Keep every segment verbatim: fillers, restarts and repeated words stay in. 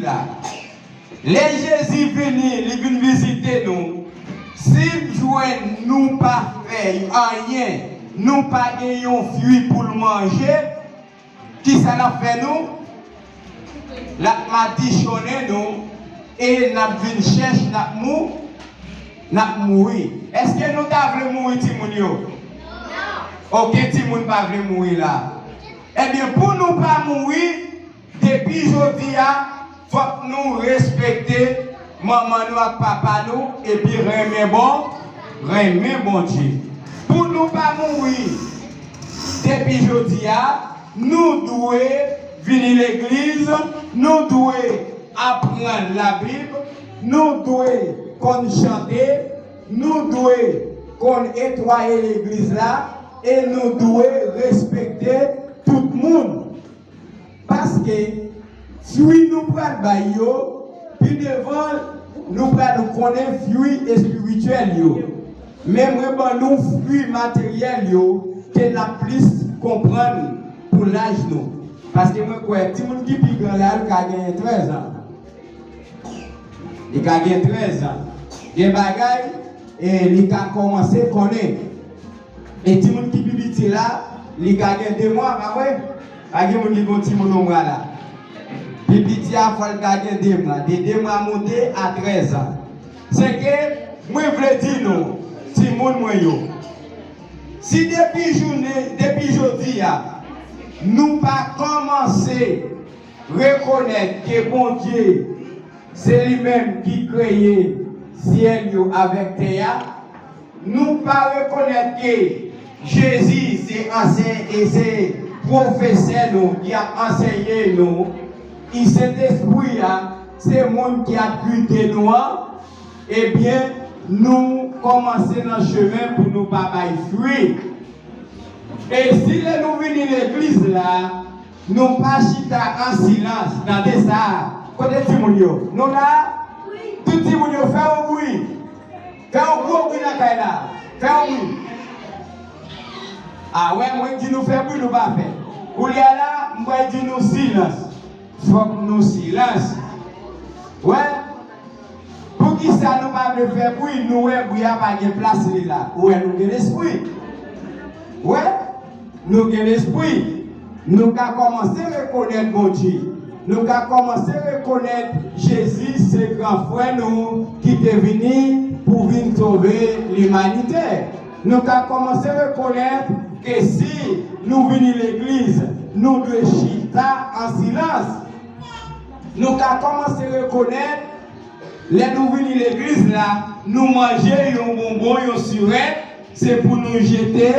la. Lè Jezi vini, li vin vizite nou. Si l jwenn nou pa fè anyen, nou pa gen yon fwi pou l manje, kisa l ap fè nou? L ap madichonnen nou e n ap vin chèch, n ap mou, n ap mouri. Èske nou ta vle mouri, timoun yo? Okenn timoun pa vle mouri la. Ebyen, pou nou pa mouri, depi jodi a, fòk nou respekte manman nou ak papa nou, epi renmen bon, renmen Bondye. Pou nou pa mouri, depi jodi a, nou dwe vini legliz, nou dwe aprann Labib, nou dwe konn chante, nou dwe konn netwaye legliz la, e nou dwe respekte tout moun. Paske fwi nou pral bay yo, pi devan, nou pral konnen fwi espirityèl yo. Men mwen ban nou fwi materyèl yo ke n ap plis konprann pou laj nou. Paske mwen kwè, timoun ki pi gran la, li ka genyen trèz an. Li ka gen trèz an. Gen bagay, e li ka kòmanse konnen. E timoun ki pi piti la, li ka gen de mwa, pa vre? Pa gen moun ki gon timoun yon mwa la. Pi piti a, fò l ka gen de mwa. De de mwa monte a trèz an. Se ke mwen vle di nou, timoun mwen yo, si depi jounen, depi jodi a, nou pa kòmanse rekonèt ke Bondye, se li menm ki kreye syèl yo avèk tè a. Nou pa rekonèt ke Jezi se ansyen e se pwofesè nou ki ap anseye nou. E Sentespri a se moun ki ap gide nou an. Ebyen, nou kòmanse nan chemen pou nou pa bay fwi. E si lè nou vini legliz la, nou pa chita an silans, tande sa. Kote timoun yo? Nou la? Tout timoun yo, fè yon bri. Fè yon gwo bri nan kay la. Fè yon bri. A wè, mwen di nou fè bri, nou pa fè. Koulye a la, m pral di nou silans. Fòk nou silans. Wè, poukisa nou pa vle fè bri? Nou wè bri a pa gen plas li la. Ou wè nou gen lespri. Wè, nou gen lespri. Nou ka kòmanse rekonèt Bondye. Nou ka kòmanse rekonèt Jezi se gran frè nou ki te vini pou vin sove limanite. Nou ka kòmanse rekonèt ke si nou vini legliz, nou dwe chita an silans. Nou ka kòmanse rekonèt, lè nou vini legliz la, nou manje yon bonbon, yon sirèt, se pou nou jete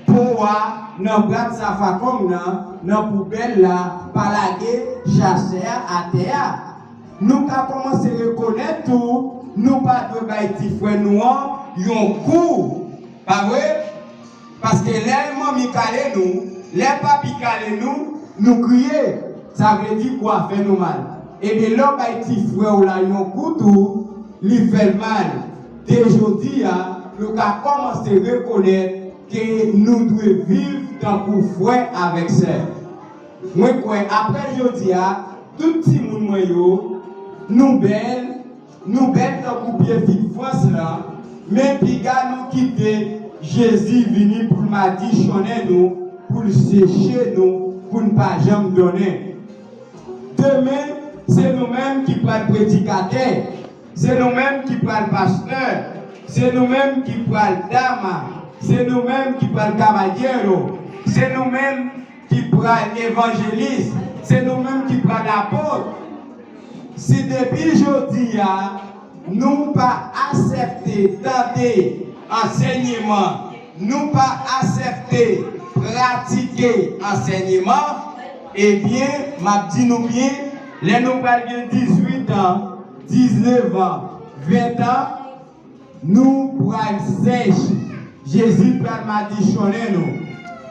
po a nan bwat safakòm nan, nan poubèl la, pa lage chasè a atè a. Nou ka kòmanse rekonèt tou, nou pa dwe bay ti frè nou an yon kou. Pa vre? Paske lè manmi kale nou, lè papi kale nou, nou kriye. Sa vle di kou a fè nou mal. Ebyen, lè w bay ti frè w la yon kou tou, li fè l mal. De jodi a, nou ka kòmanse rekonèt ke nou dwe viv tankou frè avèk sè. Mwen kwè, apre jodi a, tout timoun mwen yo, nou bèl, nou bèl tankou pye fig Frans lan, men piga nou kite Jezi vini pou l madichonnen nou, pou l seche nou, pou n pa janm donnen. Demen, se nou menm ki pral predikatè, se nou menm ki pral pastè, se nou menm ki pral dama, se nou menm ki pral kabayero, se nou menm ki pral evanjelis, se nou menm ki pral apot. Si depi jodi a, nou pa aksepte tande ansèyman, nou pa aksepte pratike ansèyman, ebyen, m ap di nou byen, lè nou pral gen dizuit an, diznèf an, ven an, nou pral sèch. Jezi pral madichonnen nou.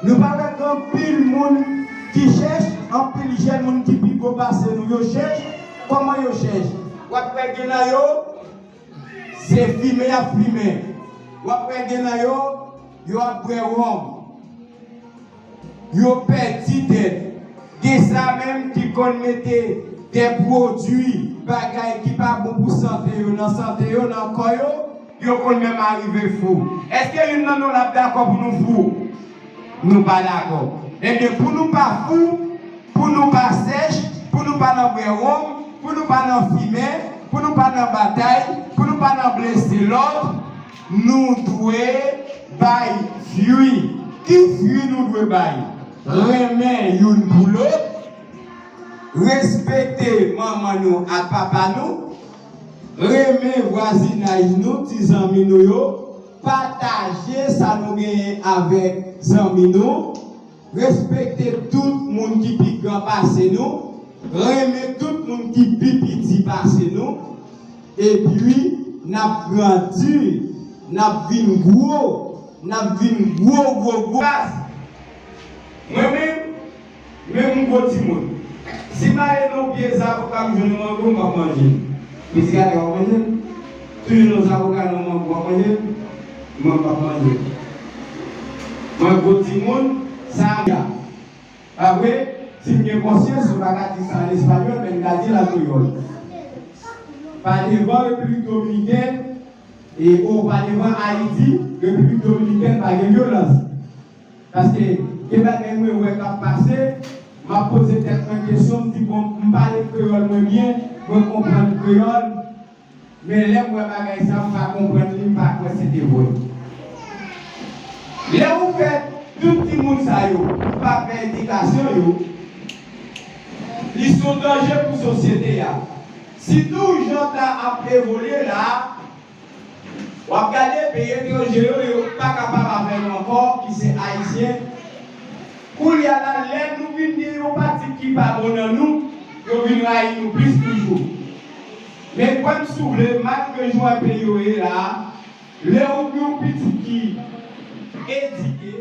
Nou pa wè gen anpil moun ki chèch, anpil jèn moun ki pi gwo pase nou, yo chèch. Kòman yo chèch? W ap wè gen nan yo, se fimen y ap fimen. W ap wè gen nan yo, yo ap bwè wòm. Yo pèdi tèt. Gen sa menm ki konn mete de pwodui, bagay ki pa bon pou sante yo, nan sante yo, nan kò yo, yo konn menm arive fou. Èske youn nan nou la ap dakò pou nou fou? Nou pa dakò. Ebyen, pou nou pa fou, pou nou pa sèch, pou nou pa nan bwè wonm, pou nou pa nan fimen, pou nou pa nan batay, pou nou pa nan blese lòt, nou dwe bay fwi. Ki fwi nou dwe bay? Renmen youn pou lòt, respekte manman nou ak papa nou, renmen vwazinay nou, ti zanmi nou yo, pataje sa nou genyen avèk zanmi nou, respekte tout moun ki pi gran pase nou, renmen tout moun ki pi piti pase nou, epi n ap grandi, n ap vin gwo, n ap vin gwo, gwo, gwo. Mwen menm, menm m gwo timoun. Si m ale nan yon pye zavoka, m jwenn yon mango, m p ap manje l. Pitit gade, w ap manje l? Tounen yon zavoka, yon mango, w ap manje l? Mwen p ap manje l. Mwen gwo timoun, sa m ya. Pa vre? Si m gen konsyans, m pa ka di sa an espanyòl, men m ka di l an kreyòl. Pa devan Repiblik Dominikèn, e o pa devan Ayiti, Repiblik Dominikèn pa gen vyolans. Paske gen bagay mwen wè k ap pase, m ap poze tèt mwen kesyon, m di, bon, m pale kreyòl mwen byen, mwen konprann kreyòl, men lè m wè bagay sa, m pa konprann li, m pa kwè se te vre. Lè ou fè tout timoun sa yo pa fè edikasyon yo, li se yon danje pou sosyete a. Sitou jan tan ap evolye la a, w ap gade peyi etranje yo, yo pa kapab avè nou ankò, ki se Ayisyen. Koulye a la, lè nou vin gen yon pati ki pa bon nan nou, yo vin rayi nou plis toujou. Men kwè m si w vle, malgre jan peyi yo ye la a, lè ou gen yon pitit ki edike,